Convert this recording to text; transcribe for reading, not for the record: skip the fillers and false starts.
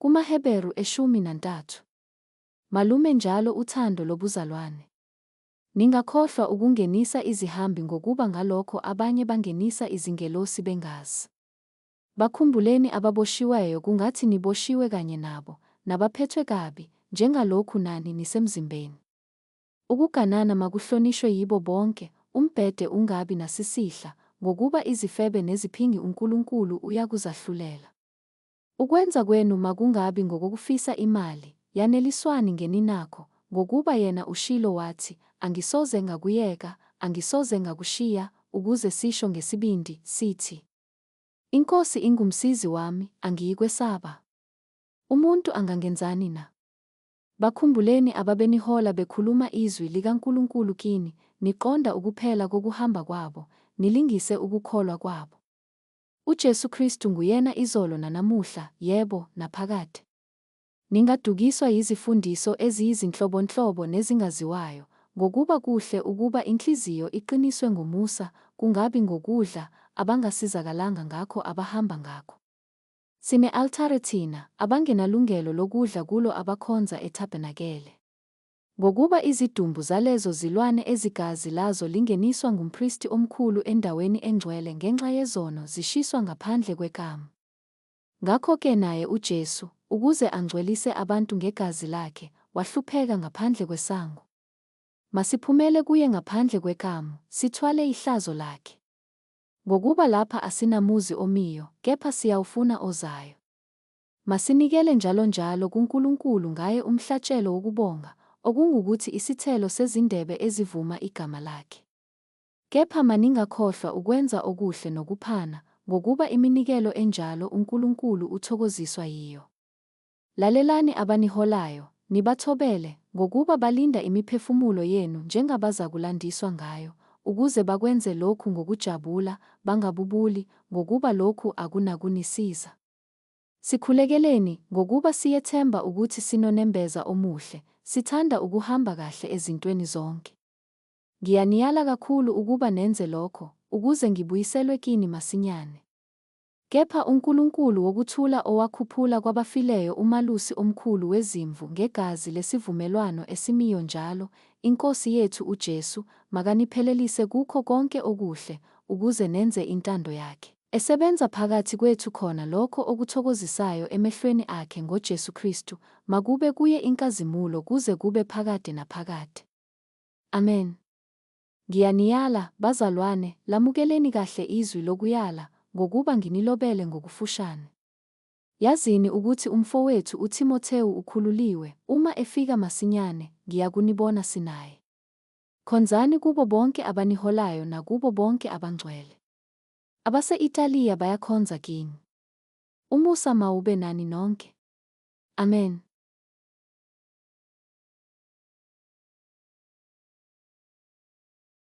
KumaHeberu 13. Malume njalo uthando lobuzalwane. Ningakhohlwa ukungenisa izihambi ngokuba ngalokho abanye bangenisa izingelosi bengazi. Bakhumbuleni ababoshiweyo kungathi niboshiwe kanye nabo, nabaphethwe kabi, njengalokhu nani nisemzimbeni. Ukuganana makuhlonishwe yibo bonke, umbhede ungabi nasisihla, ngokuba izifebe neziphingi uNkulunkulu uyakuzahlulela. Ukwenza kwenu makungabi ngokokufisa imali, yaneliswani ngeninakho, ngokuba yena ushilo wathi, Angisoze ngakuyeka, angisoze ngakushiya, ukuze sisho ngesibindi, sithi, INkosi ingumsizi wami, angiyikwesaba. Umuntu angangenzani na? Bakhumbuleni ababenihola bekhuluma izwi likaNkulunkulu kini, niqonda ukuphela kokuhamba kwabo, nilingise ukukholwa kwabo. UJesu Kristu nguyena izolo nanamuhla, yebo, naphakade. Ningadukiswa yizifundiso eziyizinhlobonhlobo nezingaziwayo, ngokuba kuhle ukuba inhliziyo iqiniswe ngomusa, kungabi ngokudla, abangasizakalanga ngakho abahamba ngakho. Sine-altare thina, abangenalungelo lokudla kulo abakhonza etabernakele. Ngokuba izidumbu zalezo zilwane ezigazi lazo lingeniswa ngumpristi omkhulu endaweni engcwele ngenxa yezono zishiswa ngaphandle kwekamu. Ngakho-ke naye uJesu, ukuze angcwelise abantu ngegazi lakhe, wahlupheka ngaphandle kwesango. Masiphumele kuye ngaphandle kwekamu, sithwale ihlazo lakhe. Ngokuba lapha asinamuzi omiyo, kepha siyawufuna ozayo. Masinikele njalonjalo kuNkulunkulu ngaye umhlatshelo wokubonga, okungukuthi isithelo sezindebe ezivuma igama lakhe. Kepha maningakhohlwa ukwenza okuhle nokuphana, ngokuba iminikelo enjalo uNkulunkulu uthokoziswa yiyo. Lalelani abaniholayo, nibathobele, ngokuba balinda imiphefumulo yenu njengabazakulandiswa ngayo, ukuze bakwenze lokhu ngokujabula, bangabubuli, ngokuba lokhu akunakunisiza. Sikhulekeleni, ngokuba siyethemba ukuthi sinonembeza omuhle, sithanda ukuhamba kahle ezintweni zonke. Ngiyaniyala kakhulu ukuba nenze lokho, ukuze ngibuyiselwe kini masinyane. Kepha uNkulunkulu wokuthula owakhuphula kwabafileyo umalusi omkhulu wezimvu ngegazi lesivumelwano esimiyo njalo, iNkosi yethu uJesu, makaniphelelise kukho konke okuhle, ukuze nenze intando yakhe, esebenza phakathi kwethu khona lokho okuthokozisayo emehlweni akhe ngoJesu Kristu, makube kuye inkazimulo kuze kube phakade naphakade. Amen. Ngiyaniyala, bazalwane, lamukeleni kahle izwi lokuyala, ngokuba nginilobele ngokufushane. Yazini ukuthi umfowethu uThimothewu ukhululiwe, uma efika masinyane, ngiyakunibona sinaye. Khonzani kubo bonke abaniholayo nakubo bonke abangcwele. Abase-Italiya bayakhonza kini. Umusa mawube nani nonke. Amen.